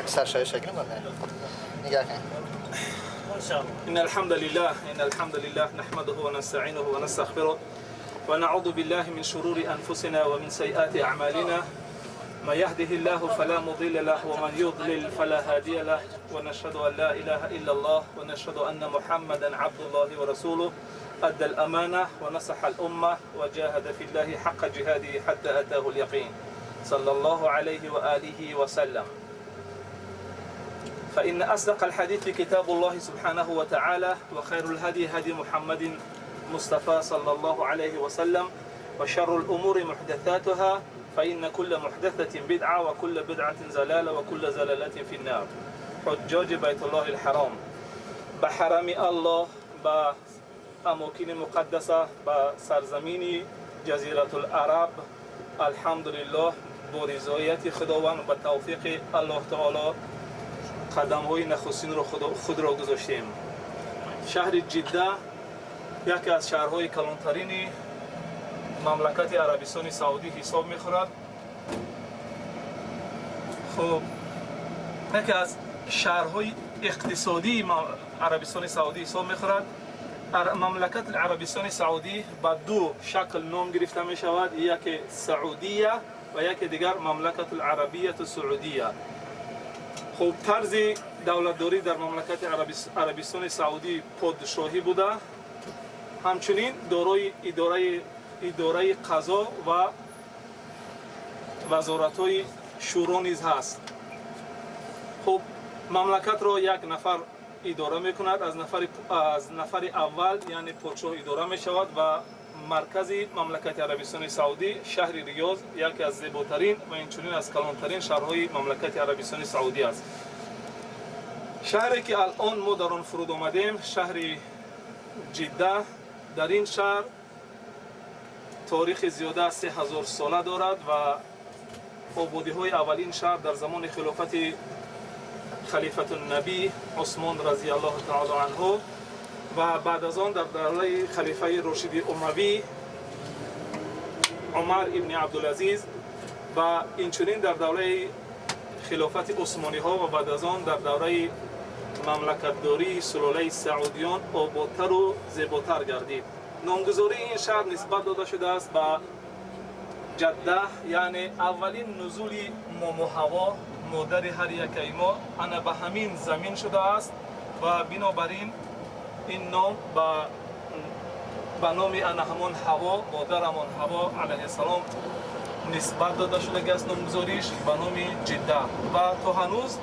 Як саршавиша гирем, баъд мерем. Нигоҳ кунед. إن الحمد لله، إن الحمد لله نحمده ونستعينه ونستغفره ونعوذ بالله من شرور أنفسنا ومن سيئات أعمالنا. من يهده الله فلا مضل له ومن يضلل فلا هادي له. ونشهد أن لا إله إلا الله ونشهد أن محمدا عبد الله ورسوله، أدى الأمانة ونصح الأمة وجاهد في الله حق جهاده حتى أتاه اليقين، صلى الله عليه وآله وسلم. فإن أصدق الحديث كتاب الله سبحانه وتعالى، وخير الهدي هدي محمد مصطفى صلى الله عليه وسلم، وشر الأمور محدثاتها، فإن كل محدثة بدعة وكل بدعة ضلالة وكل ضلالة في النار. حجاج بيت الله الحرام، به حرم الله، به أماكن مقدسة، به سرزمین جزیرة العرب، الحمدلله، با رضایت خداوند و توفیق الله تعالی قدم های نخستین رو خود را گذاشتیم. شهر جده یکی از شهرهای کلانترین مملکت عربستان سعودی حساب میخورد. خب، یکی از شهرهای اقتصادی عربستان سعودی حساب میخورد. مملکت عربستان سعودی به دو شکل نام گرفته می شود: یکی سعودیه و یکی دیگر مملکت العربیه السعودیه. خب، طرز دولتداری در مملکت عربستان سعودی پادشاهی بوده، همچنین دارای اداره قضا و وزارت شورا نیز هست. خب، مملکت را یک نفر اداره میکند، از نفر اول، یعنی پادشاه، اداره می شود و مرکز مملکت عربستان سعودی شهر ریاض، یکی از زیباترین و اینچنین از کلانترین شهرهای مملکت عربستان سعودی است. شهری که الان ما در آن فرود آمدیم، شهر جده، در این شهر تاریخ زیاده از 3000 ساله دارد و آبادی های اولین شهر در زمان خلافت خلیفة النبی عثمان رضی الله تعالی عنه و بعد از آن در دوره خلیفه راشد اموی عمر ابن عبدالعزیز و اینچنین در دوره خلافت عثمانی ها و بعد از آن در دوره مملکتداری سلاله سعودیان آبادتر و زیباتر گردید. نامگذاری این شهر نسبت داده شده است به جده، یعنی اولین نزول مامو حوا، مادر هر یک ما، انا به همین زمین شده است و بنابراین این نام به نام انا همان حوا، مادرمان حوا علیه السلام، نسبت داده شده است، نامگذاریش به نام جده. و تا هنوز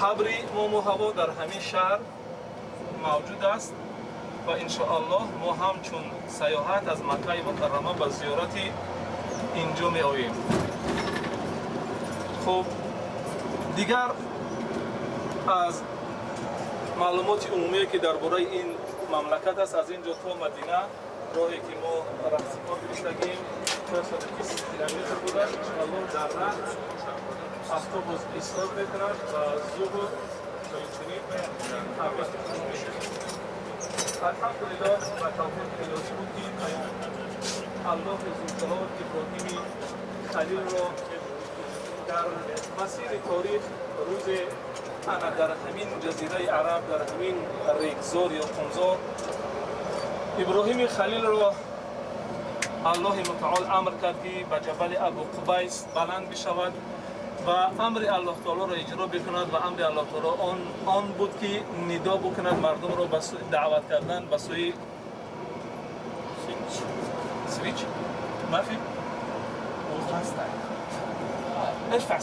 قبر مامو حوا در همین شهر موجود است و انشاءالله ما هم چون سیاحت از مکه مکرمه به زیارت اینجا می آییم. خب، دیگر از معلومات عمومی که درباره این مملکت است، از اینجا تا مدینه راهی که ما رهسپار گرفتگیم 420 کیلومتر بوده. انشاءالله در راه автобус истод мекунад ва зуҳр ва инчунин табрик мешавад. Алҳамдулиллоҳ, ба тавфиқи илоҳӣ буд, ки паём Аллоҳи зулҷалол Иброҳими Халилро дар масири торих рӯзе ана дар ҳамин ҷазираи Араб, дар ҳамин регзор ё қумзор, Иброҳими Халилро Аллоҳи мутаол амр кард, ки ба ҷабали Абу Қубайс баланд бишавад ва амри Аллоҳ таолоро иҷро бикунад. Ва амри Аллоҳ таоло он буд, ки нидо бикунад мардумро ба даъват кардан ба сӯи свич мафи ارفع.